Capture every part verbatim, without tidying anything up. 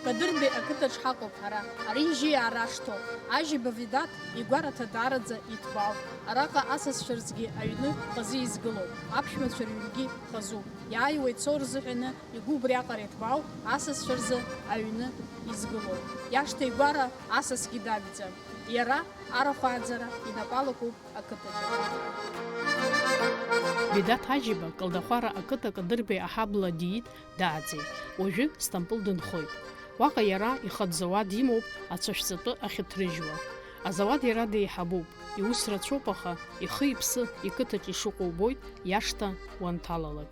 Кадырбеи ақыҭаҿ ҳаҟоуп ҳара, ари жьиаа рашҭоуп. Ажьиба Ведаҭ игәараҭа даараӡа иҭбаауп. Араҟа асасцәа рзгьы аҩны хазы изгылоуп, аԥшәмацәа рыҩнгьы хазуп. Иааиуа ицо рзыҳәаны игәы убриаҟара иҭбаауп, асасцәа рзы аҩны изгылоуп. Иашҭа игәара асасгьы дагӡам. Иара арахә ааӡара инапы алакуп ақыҭаҿы. Ведаҭ Ажьиба Калдахәара ақыҭа Кадырбеи аҳабла диит, дааӡеит. Уажәы Сҭампыл дынхоит. Уаҟа иара ихатә зауад имоуп ацәашәҵатәы ахьыҭрыжьуа. Азауад иара деиҳабуп, иус рацәоуп, аха ихы-иԥсы иқыҭаҿ ишыҟоу убоит иашҭа уанҭалалак.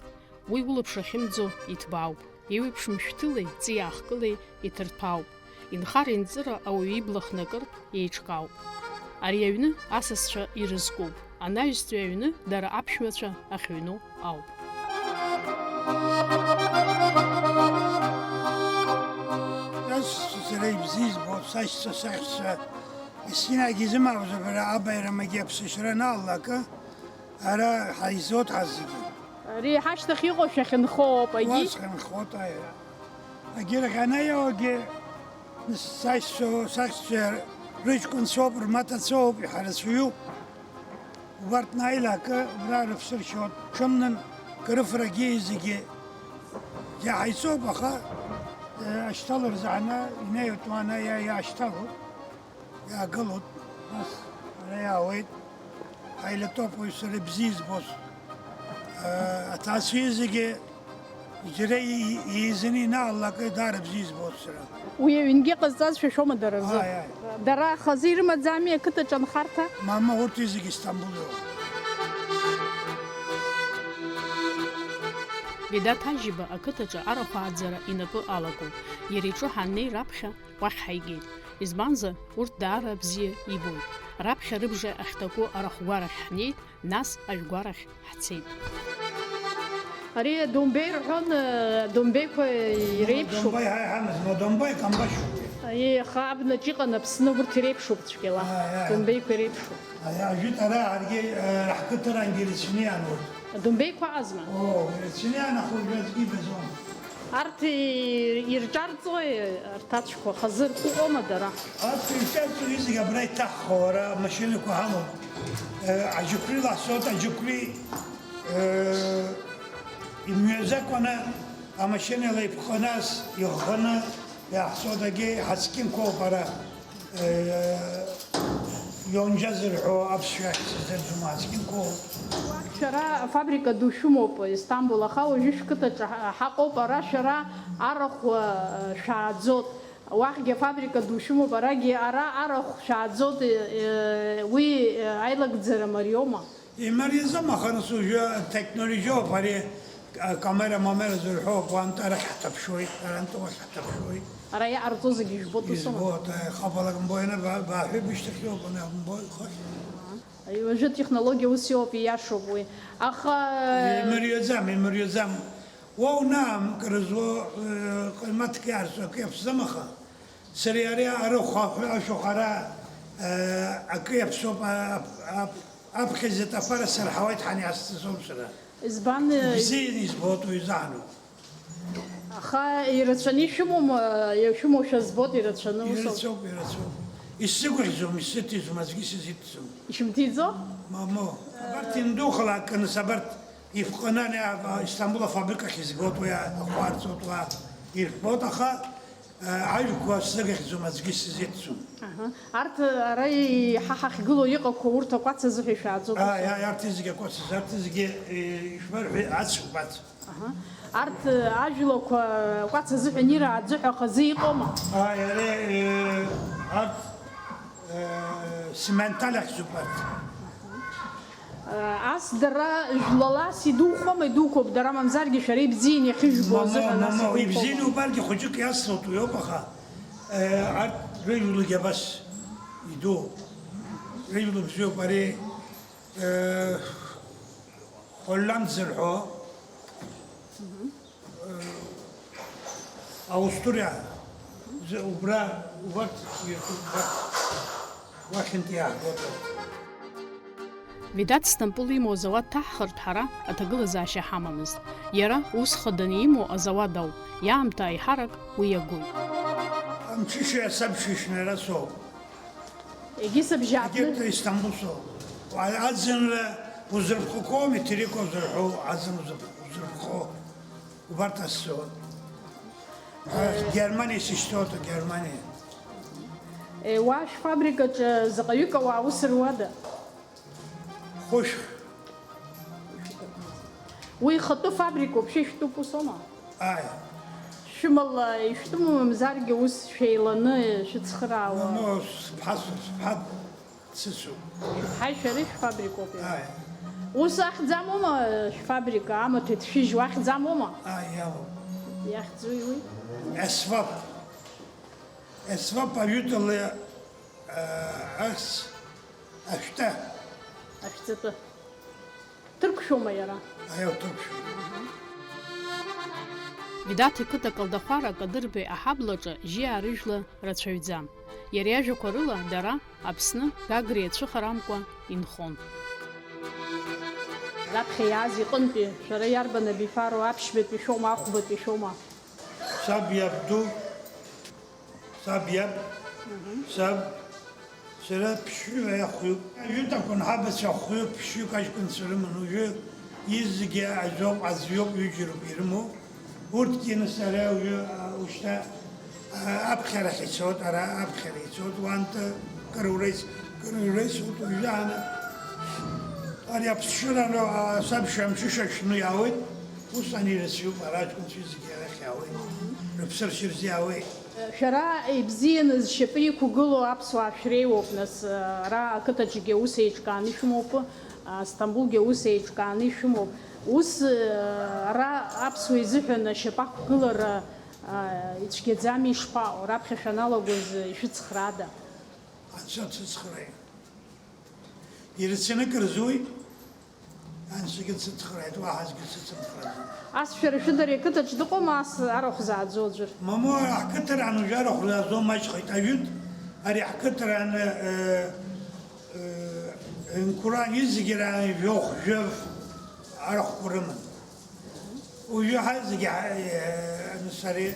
Уи улаԥш ахьымӡо иҭбаауп. Еиуеиԥшым шәҭылеи ҵиаахкылеи иҭырҭәаауп. Инхара-инҵыра ауаҩы ибла хнакыртә еиҿкаауп. Ари аҩны асасцәа ирызкуп. Анаҩстәи аҩны дара аԥшәмацәа ахьыҩноу ауп. Нас сара ибзиа избоит, сашьцәа, саҳәшьцәа, есқьынагьы изымааузар, абаҩрам агьи аԥсышьара анаалак, ара ҳаизоит ҳазегьы. Ари ҳашьҭахь иҟоу шәахьынхоуп, агьи? Уа схьынхоит, аиа. Агьырахь анаиаауагьы, сашьцәа, сашьцәа рыҷкәынцәоуп, рмаҭацәоуп, иҳарацәаҩуп. Убарҭ наилакы, убра рыԥсы ршьоит. Ҽымнан, крыфрагьы зегьы иаҳаицоуп, аха, э, ашьҭалара заҳаны инеиуеит, уа ана иа-, иаашьҭалоит. Иаагылоит, нас ара иаауеит. Ҳаилатәоуп уи сара ибзиа избоз. Аҭаацәа зегьы џьара и-, иеизаны инаалак, даара бзиа избоз сара. Уи аҩнгьы ҟазҵаз шәашәома дара рзы? Ааи, ааи. Дара хазы ирымаӡами ақыҭаҿы анхарҭа? Мамоу, урҭ зегьы Истамбул иоуп. Ведаҭ Ажьиба ақыҭаҿы арахә ааӡара инапы алакуп. Иара иҿы ҳаннеи раԥхьа уахь ҳаигеит. Избанзар, урҭ даара бзиа ибоит. Раԥхьа рыбжа ахьҭаку арахәгәарахь ҳнеит, нас ажәгәарахь ҳцеит. Ари адомбеи рҳәон, э, адомбеиқәа иреиԥшуп. Домбеи ҳаи ҳамаз, но домбеи камбашьуп. Аиеи, аха абнаҿ иҟан Аԥсны, урҭ иреиԥшуп цәгьала. Ааи, ааи. Адомбеиқәа иреиԥшуп. Аиеи, ажәытә ара ҳаргьы, э, ҳқыҭарангьы ирыцәниан урҭ. Адомбеиқәа аҟазма? Оо, ирыцәниан, аха уажәы аӡәгьы ибаӡом. Арҭ и-, ирҿарҵои арҭ ацәқәа? Хазы рхәы ҟоума дара? Арҭ ирҿарҵо изегь абра иҭаҳхуа, ара амашьынақәа ҳамоуп. Э, аџьықәреи лаҳсоит, аџьықәреи, э, имҩазакуаны амашьынала иԥхынас, иӷӷаны иаҳцоит, агьи ҳацкьынқәоуп ара. Э, ионџьа зырҳәо аԥсшәа ахьсыздырӡом, ацкьынқәоуп. Шәара афабрика ду шәымоуп Истамбул, аха уажәы шәқыҭаҿы ҳа-, ҳаҟоуп, ара шәара арахә, э, шәааӡоит. Уахьгьы афабрика ду шәымоуп, арагьы ара арахә шәааӡоит, э, уи, э, аилагӡара мариоума? Имариаӡам, аха нас уажәы атехнологиоуп ари, а, камера-мамера зырҳәо, акәантарахь ҳҭаԥшуеит, арантәи уахь ҳҭаԥшуеит. Ара иҟарҵо зегьы ижәбоит, ус аума? Избоит, аиеи, хабалак мбои, ана ба-, баҳәи бышьҭахьоуп, ана бмбои, хыхь. Аха, аиеи, уажәы атехнологиа ус иоуп, ииашоуп уи. Аха, э, имариаӡам, имариаӡам. Уа унаамк рызо, э, ҟаимаҭк иаарҵо акы иаԥсӡам, аха сара ари арахә ашәахәара, э, акы иаԥсоуп, а-, ап-, ап-, Аԥхьаӡатәи афара сарҳауеит, ҳаниасӡом сара. Избан, э, ибзианы избоит уи изаану. Аха ирацәаны ишәымоума, ишәымоушәа збоит, ирацәаны, ус ауп. Ирацәоуп, ирацәоуп. Исзыгәаӷьӡом, исзыҭиӡом, аӡәгьы сызиҭӡом. Ишәымҭиӡо? Мамоу. Абарҭ индухалак, нас абарҭ ифҟаны ани а-, а-, Истамбул афабрикахь изгоит уи, а-, ахәарцоит уа, ирфбоит, аха Аҩқәа сзыгахьӡом, аӡәгьы сзеицәӡом. Аҳа. Арҭ, ара еиҳа ҳахьгылоу иҟақәоу урҭ акәац азыҳәа ишәааӡоуп, ус? Ааи, ааи, арҭ зегьы акәац азы, арҭ зегьы, э, ишԥарҳәеи, ацуп, ацуп. Аҳа. Арҭ, э, ажәлақәа акәац азыҳәан ирааӡо ҳәа хазы иҟоума? Ааи, ари, э, арҭ, э, симменталь ахьӡуп арҭ. Ас дара жәлалас идухуама, идуқәоуп дара, мамзаргьы шәара ибзианы иахьыжәбо азыҳәан ас идухуама? Мамоу, мамоу, ибзианы убаргьы хәыҷык иасҭоит уи ауп, аха, э, арҭ рыжәлагьы абас иду. Рыжәла бзиоуп ари, э, Холланд зырҳәо. Аустриа, зы-, убра, убарҭ иртәуп, убарҭ уахьынтә иаартуп. Ведаҭ Сҭампыл имоу азауад ҭаҳхыртә ҳара аҭагылазаашьа ҳамамызт. Иара ус хаданы имоу азауад ауп, иаамҭа аиҳарак уи иагоит. Амҽышеи асабшеи шәнара соуп. Егьи сабжьаҭны. Егьырҭ Истамбул соуп. Аӡынра узырԥхақәоу, метерика узырҳәоу, аӡын узырԥ-, узырԥхо, убарҭ асы соуп. Арахь Германиа сышьҭоуп, Германиа. Е, уа шәфабрикаҿы заҟаҩык ауаа ус руада? Хәышә. Уи ихатәы фабрикоуп, шәа ишәтәуп, ус аума? Ааи. Шәымала ишәтәума, мамзаргьы ус шәеиланы шәыцхраауа? Мамоу, сыԥҳа, сыԥҳа дсыцуп. Шәыԥҳаи шәареи шәфабрикоуп, иара? Ааи. Ус ахьӡ амоума шәфабрика, амаҭәа ҭшәыжьуа ахьӡ амоума? Ааи, иамоуп. Иахьӡуи уи? Есвап. Есвап, аҩытәала, э, ахьӡ ашәта. Ашәҵатәы. Ҭырқәшәоума иара? Аио, ҭырқәшәа. Ведаҭ иқыҭа Калдахәара Кадырбеи аҳаблаҿы жьиаа рыжәла рацәаҩӡам. Иара иажәақәа рыла, дара Аԥсны, Гагра иацәыхарамкәа инхон. Раԥхьа иааз иҟынтәи, шәара иарбан абиԥароу, аԥшьбатәи шәоума, ахәбатәи шәоума? Саб иабду. Саб иаб, саб, сара ԥшьҩык ахәҩуп. Ажәытә акәын ҳабацәа хәҩык, ԥшьҩык аҷкәынцәа рыман, уажәы изегьы аӡәоуп, аӡәҩоуп, ҩыџьароуп ирымоу. Урҭгьы нас ара уажәы, а, ушьҭа, а, аԥхьарахь ицоит, ара аԥхьара ицоит, уантәи кырура ицоит, кырура ицоит, уажәы ана ари аԥсшьара, а, сабша амҽыша шәны иаауеит, ус ани ирацәаҩуп, ара аҷкәынцәа зегьы арахь иаауеит, рыԥсы ршьырзы иаауеит. Шәара ибзианы зшьапы иқәгылоу аԥсуаа шәреиуоуп, нас, ара ақыҭаҿгьы аус еиҿкааны ишәымоуп, Асҭамбулгьы аус еиҿкааны ишәымоуп. Ус, ара аԥсуа изыҳәан ашьапы ақәгылара, ицәгьаӡами, ишԥаҟоу? Раԥхьа шәаналагоз ишәыцхраада? Анцәа дсыцхрааит. Ирацәаны акыр зуеит. Анцәагьы дсыцхрааит, уаҳа аӡәгьы дсыцымхраӡеит. Ас шәара шәыда ари ақыҭаҿ дыҟоума, ас арахә зааӡо аӡәыр? Мамоу, ҳқыҭаран уажәы арахә зааӡо маҷхеит. Аҩынтә ари ҳқыҭаран, э, э, Нкуран изегьы раан жәохә-жәаф арахәқәа рыман. Уажәы ҳа зегьы ҳа-, э, нас ари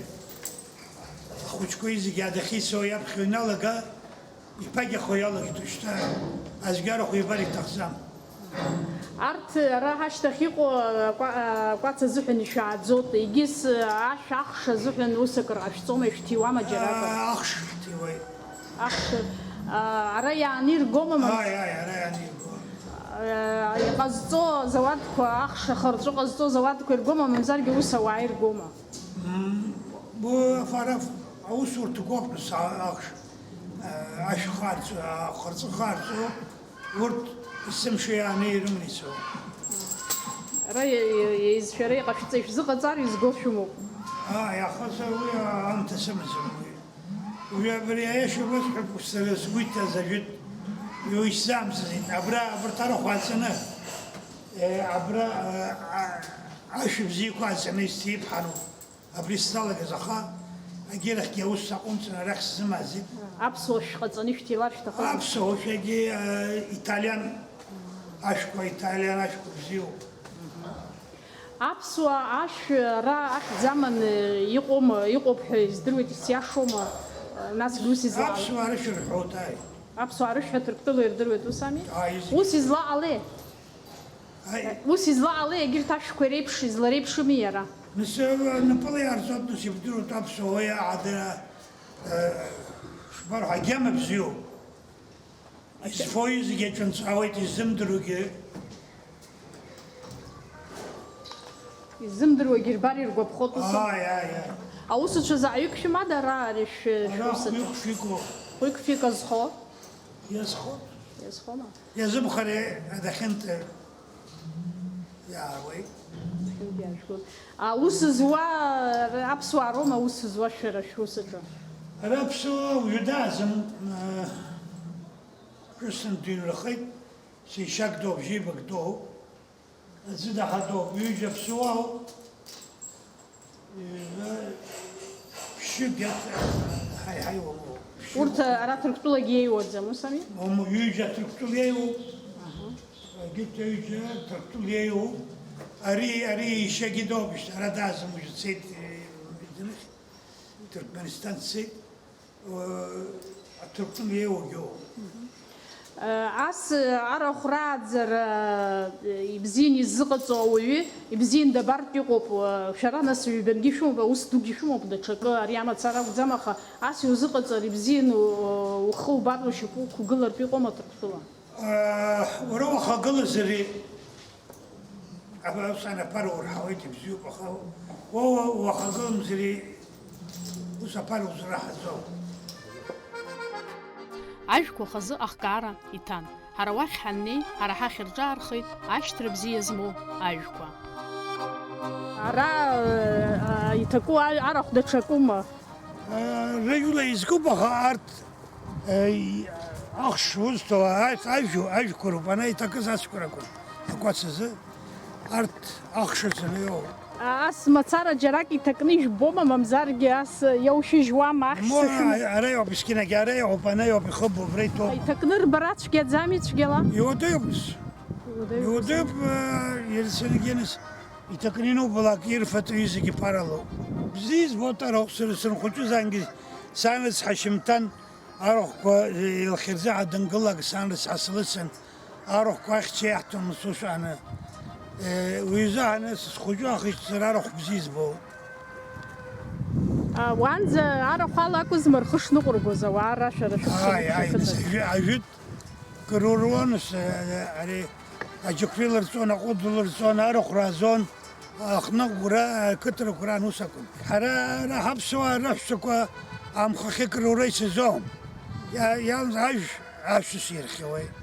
ахәыҷқәа изегьы адахьы ицо иаԥхьо иналага, иԥагьахо иалагеит уажәшьҭа, аӡәгьы арахә ибар иҭахӡам. Арҭ ара ҳашьҭахь иҟоу акәа-, акәац азыҳәан ишәааӡоит, егьыс ашә ахш азыҳәан ус акыр ҟашәҵома, ишәҭиуама џьаракыр? Аа, ахш ҳҭиуеит. Ахш, аа, ара иааны иргома, мамзар? Ааи, ааи, ара иааны иргоит. Иҟазҵо азауадқәа, ахш ахырҵәы ҟазҵо азауадқәа иргома, мамзаргьы ус ауаа иргома? Мм, бо, афара, аусурҭақәоуп нас, а-, ахш, а-, ашә хаарҵәо, ахырҵәы хаарҵәо, урҭ есымша иааны ирыманы ицо. Ара иа-, иа-, иаизшәара иҟашәҵа ишәзыҟаҵар, изго шәымоуп. Ааи, аха са уи аамҭа сымаӡам уи. Уи абри аиаша уасҳәап, сара сгәы иҭаз ажәытә иуисзаамсызеит. Абра, абарҭ арахә ааҵаны, э, абра, э, а-, ашә бзиақәа ааҵаны исҭиԥҳароуп. Абри сзалагаз, аха агьырахьгьы аус саҟәымҵын, арахь сзымааӡеит. Аԥсуа шә ҟаҵаны ишәҭилар шәҭахызар? Аԥсуа шәагьы, э, италиан ашәқәа, италиан ашәқәа бзиоуп. Аԥсуаа ашә ара ахьӡ аманы иҟоума, иҟоуп ҳәа издыруеит, исиашоума, насгьы ус излаауеи? Аԥсуаа рышә рҳәоит, ааи. Аԥсуаа рышә ҳәа Ҭырқәтәыла ирдыруеит, ус ами? Ааи, изегьы. Ус излаҟалеи? Ааи. Ус излаҟалеи, егьырҭ ашәқәа иреиԥш, излареиԥшыми иара? Нас, э, напыла иаарҵоит, нас ибдыруеит аԥсуаа уи адара, э, шԥарҳәа, агьама бзиоуп. Изфои зегьы аҿынҵәаауеит, иззымдыруагьы. Иззымдыруагьы ирбар иргәаԥхоит, ус? Ааи, ааи, ааи. Аусуцәа заҟаҩык шәымада ара, ари шәы-, Ара шәусуцәа? Хәҩык-фҩык ыҟоуп. Хәҩык-фҩык азхо? Иазхоит. Иазхома? Иазымхари адахьынтә иаауеит. Адахьынтә иаажәгоит. Аус зуа аԥсуаа роума аус зуа шәара шәусаҿы? Ара аԥсуаа уаҩы дааӡам, э, Ԥҳәысны дыҩнрахеит, сеишьак доуп, бжьеибак доуп, аӡы даҳа доуп, ҩыџьа аԥсуаауп, ҩба, ԥшьҩык иаҵ-, ҳаи-ҳаи уамоуп. Ԥшьҩык. Урҭ ара Ҭырқәтәылагьы еиуаӡам, ус ами? Уамоу, ҩыџьа Ҭырқәтәыла еиуоуп. Аҳа. Егьырҭ ҩыџьа Ҭырқәтәыла еиуоуп. Ари, ари иашьагьы доуп, ара даазымжәыцеит, э, Ҭыркменистан дцеит. Аҭырқәтәыла еиуоуп. Ас арахә рааӡара ибзианы изыҟаҵоу ауаҩы ибзианы дабартә иҟоуп. Шәара нас ҩбангьы шәымоуп, аус дугьы шәымоуп, даҽакы, ари амацара акәӡам, аха ас иузыҟаҵар ибзианы ухы убар ушьапы уқәгылартә иҟоума Ҭырқәтәыла? Уара уахагылазар Абас аԥара урҳауеит, ибзиоуп, аха уа, уа, уахагыламзари, ус аԥара узраҳаӡом. Ажәқәа хазы ахкаара иҭан. Ҳара уахь ҳаннеи, ҳара ҳахь рҿаархеит ашьҭра бзиа змоу ажәқәа. Ара, э, иҭаку аҩ-, арахә даҽакума? Э, рыжәла изкуп, аха арҭ, э, и-, ахш узҭо, а-, ажәу-, ажәқәа роуп, ана иҭакыз ацәқәа ракәын, акәац азы, арҭ ахш азы иоуп. А, ас мацара џьарак иҭакны ижәбома, мамзаргьы ас иаушьыжьуама ахш Мо-, сышәым-, а-, ара иоуп, искинагьы ара иоуп, ана иоуп, ихыбу, убра иҭоуп. Иҭакны рбара цәгьаӡами цәгьала? Иуадаҩуп нас. Иуадаҩуп. Иуадаҩуп, э, иара саргьы нас. Иҭакны ианубалак, ирфатәу зегьы ԥаралоуп. Бзиа избоит арахә, сара санхәыҷыз аангьы сан рыцҳа шьымҭан арахәқәа илахьырзыҳәа дангылак сан рыцҳа слыцын, арахәқәа ахьча иаҳҭон усушәаны. Уи изыҳәан схәыҷу ахьча сара арахә бзиа избоит. А, уанӡа арахә ала акәызма рхы шныҟәыргоз ауаа рашәара шәыԥхьаӡа? Ааи, ааи, нас ажәытә Кыр уруан, ус, ари аџьықәреи лырҵон, аҟәыд лырҵон, арахә раазон, ахныҟәгара, ақыҭарақәа раан ус акәын. Ҳара ара ҳаԥсуаа раҳәшьцәақәа амхахьы кыр ура ицаӡом. Иа-, иалаз ажә, ашәа сирхиауеит.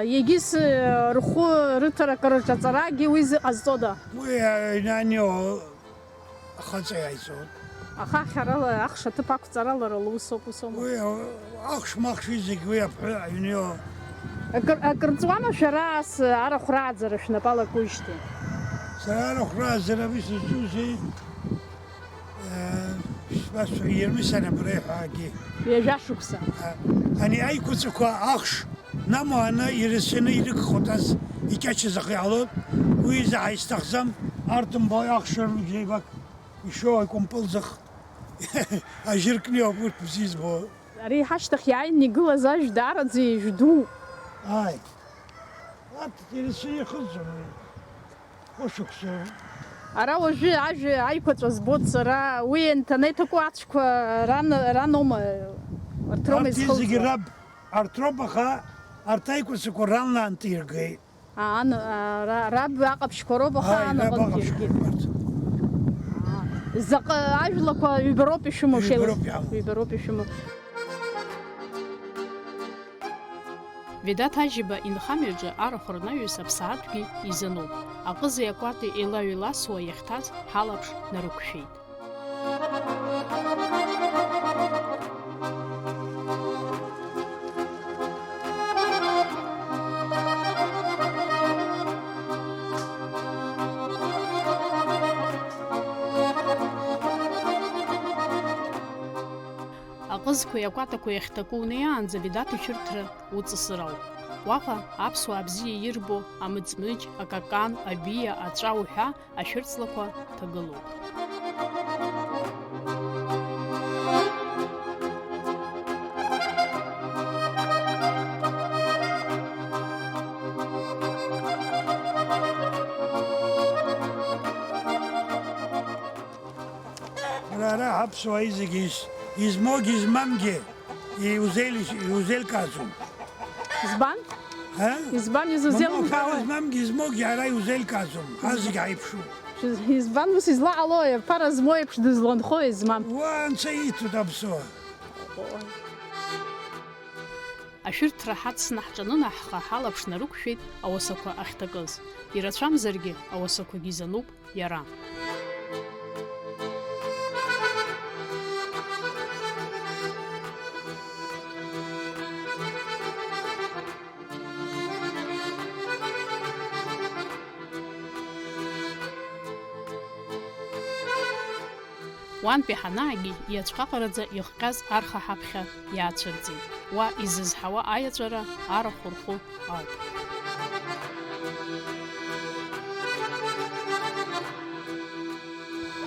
Егьыс рхәы рыҭара акыр рҿаҵарагьы уи зыҟазҵода? Уи аҩнанио Ахаҵа иааиҵоит. Аха ахьарала ахш аҭыԥ ақәҵара лара лусоуп, усоума? Уи, а, ахш-махш зегь уи аԥҳәы аҩны иоуп. Акыр, акыр ҵуама шәара ас арахә рааӡара шәнапы алакуижьҭеи? Сара арахә рааӡара исызҿузеи, э, шәасҳәа, Ермис анапреиҳәагьы. Ҩажәа шықәса. А, ани аиқәаҵақәа ахш Наму ана ирацәаны ирыгхоит ас икьача заҟа иҟалоит, уи изаҳа исҭахӡам, арҭ мбои ахшара џьеибак ишоу аикәымпылӡах ажьыркны иоуп урҭ бзиа избо. Ари ҳашьҭахь иааины игылаз ажә даараӡа ижә ду. Ааи. Арҭ ирацәаны ихыҵӡом. Хәышықәса. Ара уажәы ажәа аиқәаҵәа збоит сара, уи анҭанеиҭаку ацәқәа ран, раноума, арҭ роума Арҭ изхылҵуа? Зегьы раб, арҭ роуп, аха арҭ аиқәаҵәақәа ранла анҭ иргеит. А, ан, а, ра-, раб аҟаԥшьқәа роуп, аха Ааи, раб анаҟәагьы аҟаԥшьқәа иргеит. Роуп арҭ. А, заҟа ажәлақәа ҩба роуп ишәымоу, Ҩба шәеилаз-, роуп иамоу. Ҩба роуп ишәымоу. Ведаҭ Ажьиба инхамҩаҿы арахә рнаҩс аԥсаатәгьы изануп. Аҟызи акәати еилаҩеиласуа иахьҭаз ҳалаԥш нарықәшәеит. Аҟызқәеи акәатақәеи ахьҭаку унеиаанӡа Ведаҭ ишәырҭра уҵысыр ауп. Уаҟа аԥсуаа бзиа ирбо амыҵмыџь, акакан, абиа, аҵәа уҳәа ашәырҵлақәа ҭагылоуп. Ара, ара ҳаԥсуаа зегьы из-, измоугьы измамгьы иузеиль-, иузеилкааӡом. Избан? А? Избан Мамоу, изузеилымкаауа? Ҳара измамгьы измоугьы ара иузеилкааӡом. Ҳа зегь ҳаиԥшуп. Избан ус излаҟалои? Аԥара змоу еиԥш дызланхои змам? Уа анцәа ииҭоит аԥсуаа. Ашәырҭра ҳацнаҳҿанын, аҳ-, ҳа ҳалаԥш нарықәшәеит ауасақәа ахьҭакыз. Ирацәамзаргьы, ауасақәагьы изануп иара. Уантәи ҳанаагьы, иацәҟаҟараӡа ихҟьаз арха ҳаԥхьа иаацәырҵит. Уа изызҳауа аиаҵәара арахә рхәы ауп.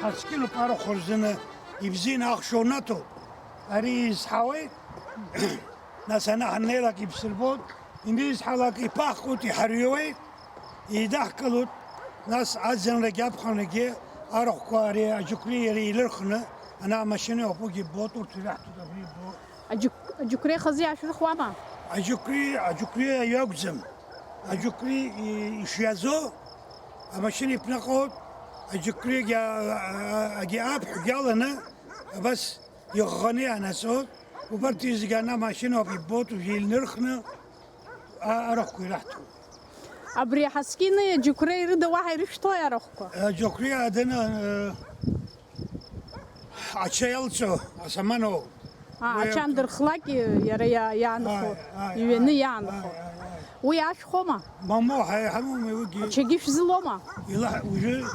Ҳацкьыроуп арахә рзыны Ибзианы ахәшә унаҭоит. Ари изҳауеит. Нас ана ҳаннеилак ибсырбоит. Инеизҳалак иԥаҳҟоит, иҳарҩуеит, еидаҳкылоит. Нас аӡынрагьы аԥхынрагьы арахәқәа ари аџьықәреи иареи еилырхны, ана амашьына иоуп, уигьы иббоит, урҭ ираҳҭоит, абри иббоит. Аџьықә-, аџьықәреи хазы иаашәырхуама? Аџьықәреи, аџьықәреи аҩы акәӡам. Аџьықәреи и-, ишиаӡо, амашьына иԥнаҟоит, аџьықәреигьы, а, а, агьи аԥҳәгьы аланы, абас иӷӷаны иаанаҵоит. Убарҭ зегьы ана амашьына ауп иббоит, уажәы еилнырхны а-, арахәқәа ираҳҭоит. Абри аҳаскьыни аџьықәреи рыда уаҳа ирышәҭои арахәқәа? Аџьықәреи аданы, э, ача иалҵо асаман ауп. А, уи ача андырхлак, иара иа-, иаанхо, ааи, ааи, иҩаны ааи, иаанхо. Ааи, ааи, ааи. Уи ашәхома? Мамоу, ҳа иҳамоума уигьы? Ачагьы шәзылома? Ила-, уажәы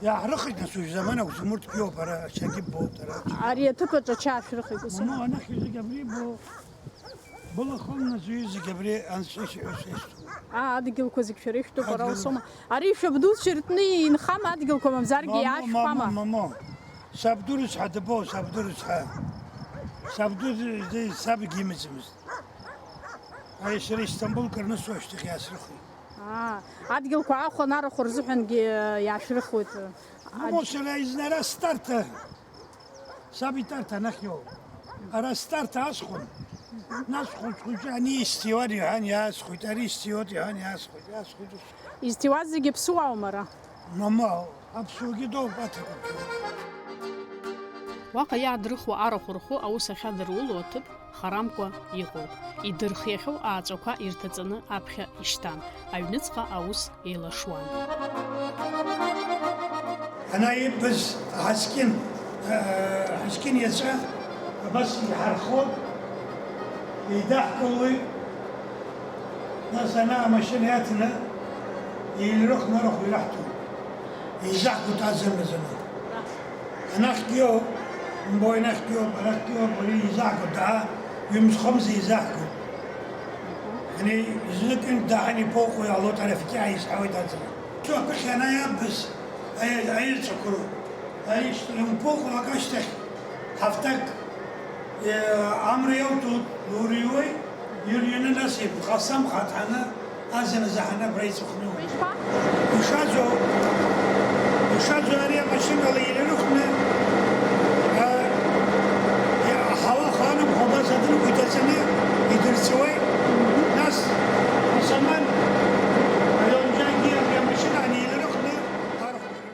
иаҳрыхит, нас, уажә заманак змурҭгьы иоуп, ара ачагьы боут, ара ачагьы. Ари аҭыԥаҿ ача шәрыхит, ус? Мамоу, анахь зегь абри бо-, былахом, нас, уи зегь абри анцәа ишәҳәо сеисҭоуп. Аа, адгьылқәа зегь шәара ишәтәуп, ара Адгьыл. Усома? Ари шәабдуцәа иртны инхама адгьылқәа, мамзаргьы Мамоу, иаашәхама? Мамоу, мамоу. Сабду рыцҳа дабоу, сабду рыцҳа. Сабду д-, д-, сабгьы имаӡамызт. Ари сара Истамбулк рнысуашьҭахь иаасрыхеит. Аа, адгьылқәа аахәан арахә рзыҳәангьы иаашәрыхуеит. Мамоу, сара изны ара старҭа, саб итарҭа анахь иоуп. Ара старҭа асхәон. Нас хәыҷ-хәыҷы ани истиуан иҳәан иаасхәеит, ари истиуеит иҳәан иаасхәеит, иаасхәеит ус. Изҭиуаз зегьы ԥсуааума ара? Мамоу, аԥсуагьы доуп, аҭырқәагьы. Уаҟа иаадрыхуа арахә рхәы аус ахьадыруло аҭыԥ харамкәа иҟоуп. Идырхиахьоу ааҵәақәа ирҭаҵаны аԥхьа ишьҭан, аҩныҵҟа аус еилашуан. Ана иббаз аҳаскьын, э, аҳаскьын иаҵәа абас иҳархоит, еидаҳкылоит. Нас ана амашьына иаҭаны, еилрыхны арахә ираҳҭоит. Еизаҳгоит аӡын-аӡыны. Анахьгьы иоуп, умбои, анахьгьы иоуп, арахьгьы иоуп, уи еизаҳгоит, даа, ҩымз-хымз еизаҳгоит. Ани, знык-ҩынтә дааҳан иԥоҟо иаалоит, арахьгьы ааизҳауеит аӡын. Ус аԥыхьа ана иааббаз аи-, аирцәақәа роуп. Аишь-, иумԥоҟо акашьҭахь ҳафҭак Е, амра иауҭоит, иуриуеит, ирҩаны нас еиқәхасамхаҭ ҳаны, азын азы ҳаны абра иҵәахны иуеит. Ишԥа? Ишаӡоу, ишаӡоу ари амашьынала ирырхәны, а, е, аҳауа хаанымхо абас адырқәа иҭаҵаны идырҵуеит. Нас асаман, аҩонџьагьы абри амашьына анеилырхны архәоит.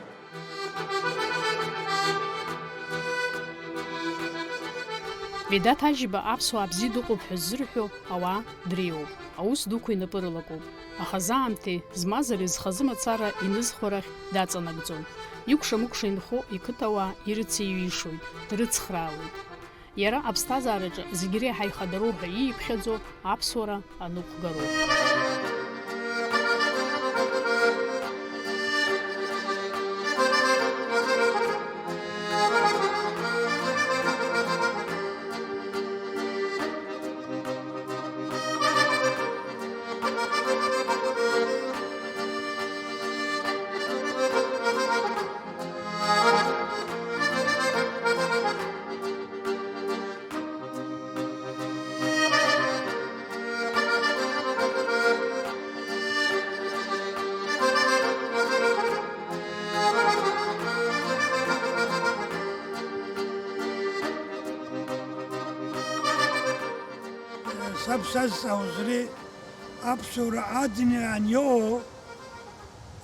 Ведаҭ Ажьиба аԥсуаа бзиа дыҟоуп ҳәа ззырҳәо ауаа дреиуоуп, аус дуқәа инапы рылакуп. Аха заамҭеи змазареи зхазы мацара инызхуа рахь даҵанакӡом. Икәша-мыкәша инхо иқыҭауаа ирыцеиҩишоит, дрыцхраауеит. Иара аԥсҭазаараҿы зегь реиҳа ихадароу ҳәа ииԥхьаӡо аԥсуара аныҟәгароуп. Саб сазҵаауазари, аԥсуара адин аниоу,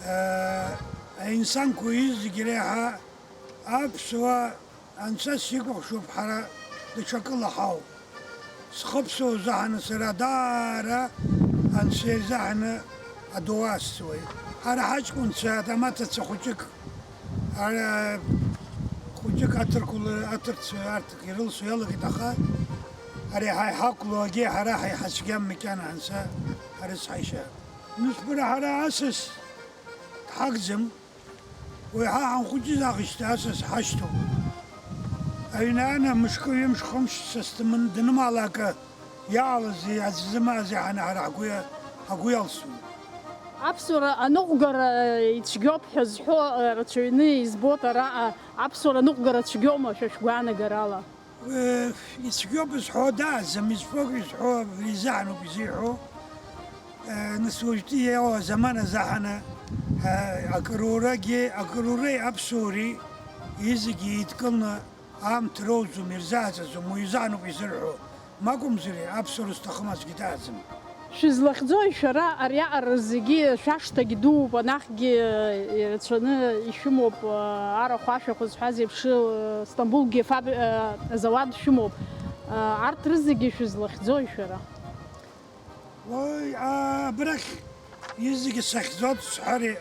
э, аинсанқәа изегь реиҳа аԥсуа Анцәа сикәыхшоуп, ҳара даҽакыла ҳауп. Схы ԥсоу заҳаны сара даара Анцәа изаҳаны адоуа асҵуеит. Ҳара ҳаҷкәынцәа, атамаҭацәа хәыҷык, ара хәыҷык аҭырқәла, аҭырцәа арҭ ирылсо иалагеит, аха ари ҳа иҳақәло агьи ҳара ҳаиҳа цәгьам макьана Анцәа арыцҳаишьа. Нусбара ҳара асас дҳагӡам. Уи ҳа ҳанхәыҷыз аӷьышьҭа асас ҳашьҭоуп. Аҩны ана мышкы, ҩымш, хымш сасдмын-, днымаалакы иаалази аӡә зымаази ҳаны ҳара ҳгәы иа-, ҳгәы иалсуеит. Аԥсуара аныҟәгара ицәгьоуп ҳәа зҳәо, э, рацәаҩны избоит араҟа. Аԥсуара аныҟәгара цәгьоума, шәа шәгәаанагарала? Э, ицәгьоуп зҳәо дааӡам, ицәгьоуп изҳәо изаҳаноуп изиҳәо. Э, нас уажәтәи иоуа замана заҳаны, э, акрурагьы, акруреи аԥсуареи изегьы еидкыланы аамҭа роуӡом, ирзааӡаӡом, уи изаҳаноуп изырҳәо. Макәымзар, аԥсуара зҭахым аӡәгьы дааӡам. Шәызлахьӡои шәара ари аҟара зегьы? Шәашҭагь дууп, анахьгьы ирацәаны ишәымоуп, арахә ашәахәа зҳәаз еиԥш, Стамбулгьы фаб-, азауад шәымоуп. Арҭ рызегьы шәызлахьӡои шәара? Уи, а, абрахь изегьы сахьӡоит сҳәари,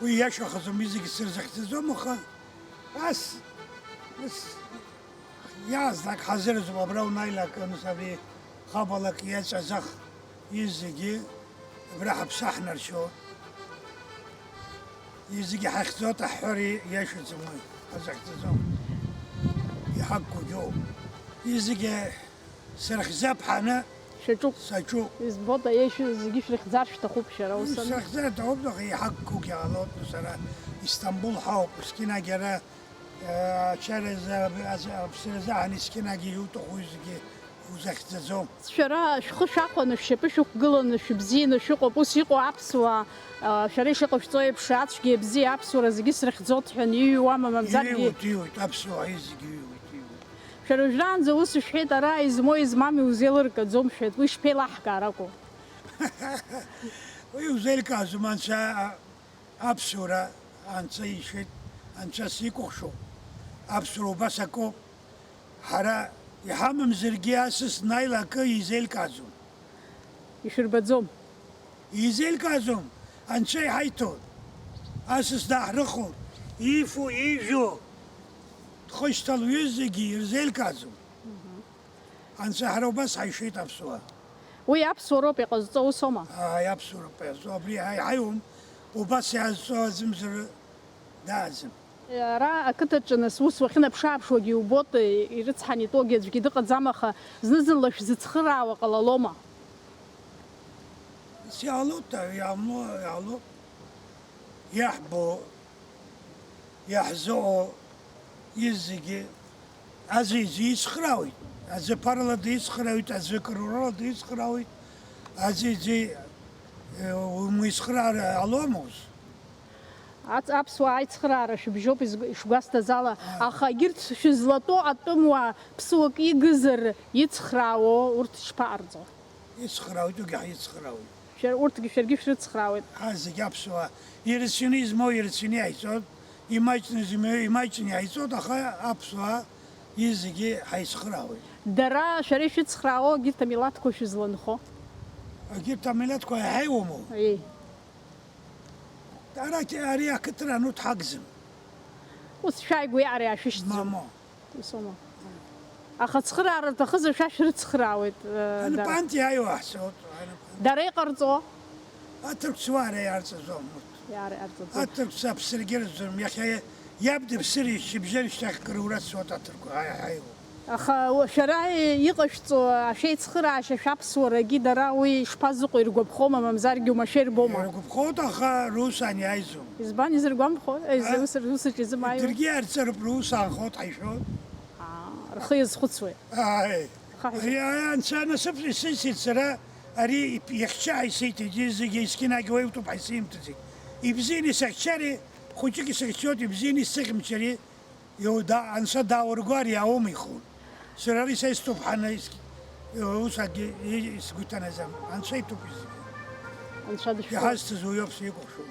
уи иашахаӡом, изегьы сырзахьӡаӡом, аха ас, ас Иаазлак ҳазыразуп абра унааилак, нас абри хабалак иаҵәазах изегьы абра ҳаԥсы аҳнаршьо, изегьы ҳахьӡоит аҳҳәар иашаӡам уи, ҳазахьӡаӡом. Иҳақәгәыӷьоуп. Изегьы сырхьӡап ҳәаны Шәаҿуп. Саҿуп. Избоит, аиашьа зегьы шәрыхьӡар шәҭахуп шәара, ус ами? Сырхьӡар ҭахуп, аха иҳақәгәыӷьаалоит, сара Истамбул ҳауп, ускинагь ара Ачара азы, азы, аԥсра азы ҳанисқьынагьы иуҭаху зегьы узахьӡаӡом. Шәара шәхы шәахәаны, шәшьапы шәықәгыланы, шәыбзианы шәыҟоуп. Ус иҟоу аԥсуаа, а, шәара ишыҟашәҵо еиԥш, ацәгьа абзиа аԥсуара зегьы срыхьӡоит ҳәа иҩуама, мамзаргьы? Иҩуеит, иҩуеит, аԥсуаа зегьы иҩуеит, иҩуеит. Шәара уажәраанӡа ус шәҳәеит, ара измоу измам иузеилыркаӡом шәҳәеит. Уи шԥеилаҳкааракәу? Уи иузеилкаазом, анцәа, а, Аԥсуара анцәа ишеит, анцәа сикәыхшоуп. Аԥсуара убас акоуп. Ҳара иҳамамзаргьы асас наила акы изеилкааӡом. Ишәырбаӡом. Изеилкааӡом, анцәа иҳаиҭон. Асас дааҳрыхәон, ифо, ижәо, дхышьҭалҩыз зегьы ирзеилкааӡом. Мгм. Анцәа ҳара убас ҳаишеит аԥсуаа. Уи аԥсуароуп иҟазҵо, усоума? Ааи, аԥсуароуп иҟазҵо. Абри ҳаи-, ҳаиуам, убас иаазҵо аӡәымзар дааӡам. Ара ақыҭаҿы нас ус уахьынаԥшы-ааԥшуагьы иубоит, ирыцҳаны итәоугьы аӡәгьы дыҟаӡам, аха зны-зынла шәзыцхыраауа ҟалалома? Ус иаалоит, иаамло, иаалоуп. Иаҳбо, иаҳзыҟоу изегьы аӡәы иӡәы ицхраауеит. Аӡәы ԥарала дицхраауеит, аӡәы кырурала дицхраауеит, аӡәы иӡәы, э, умицхраара ҟалома ус? Ац-, аԥсуаа аицхраара шәыбжьоуп изг-, ишгәасҭаз ала, Ааи. Аха егьырҭ шәызлатәоу атәымуаа ԥсуак игызар ицхраауоу урҭ шԥаҟарҵо? Ицхраауеит, уигьы ҳицхраауеит. Шәара, урҭгьы шәаргьы шәрыцхраауеит. Ҳа зегьы аԥсуаа ирацәаны измоу ирацәаны иаҳиҵоит, имаҷны измоу имаҷны иаҳиҵоит, аха аԥсуаа изегьы ҳаицхраауеит. Дара шәара ишәыцхраауоу егьырҭ амилаҭқәа шәызланхо? Егьырҭ амилаҭқәа иаҳаиуаму? Еи. Арагь, ари ақыҭра ануҭ ҳагӡам. Ус шәааигәа иаара иаашәышьҭӡом. Мамоу. Ус аума? Аха ацхыраара рҭахызар, шәа шәрыцхраауеит, э, дара. Анапанти аиуа ҳцоит, анапанти. Дара иҟарҵо? Аҭырқәцәа уаара иарҵаӡом урҭ. Иаара иарҵаӡом. Аҭырқәцәа аԥсыргьы рӡом. Иахьа иаб дыԥсыр ишьыбжьон шьҭахь кыр урацуа аҭырқәа, ҳаи, ҳаиуа. Аха уа-, шәара иҟашәҵо ашәеицхыраашьа шәаԥсуарагьы дара уи шԥазыҟоу, иргәаԥхома, мамзаргьы оумашәа ирбома? Иргәаԥхоит, аха русан иааизом. Избан изыргәамԥхо? Э, А? Ус, ус аҿы изымааиуа? Дыргьы иаарҵароуп, русанхоит ҳәа ишәоит. Аа, рхы иазхәыцуеит. Ааи. Рхы ҳазхәыц- Ари, ари анцәа насыԥ исыцит сара, ари ип-, иахьча исиҭеит, зегьы искьынагь уаҩ утәуп ҳәа исимҭаӡеит. Ибзианы исыхьчари, хәыҷык исыхьчоит, ибзианы исыхьымчари. Иу-, да-, анцәа дааургәар иааумихуан. Сара ари са истәуп ҳәа иск-, усагьы и-, сгәы иҭанаӡам. Анцәа итәуп изегьы. Анцәа дышәхәа. Иҳазҭаз уиоуп сикәыхшоу.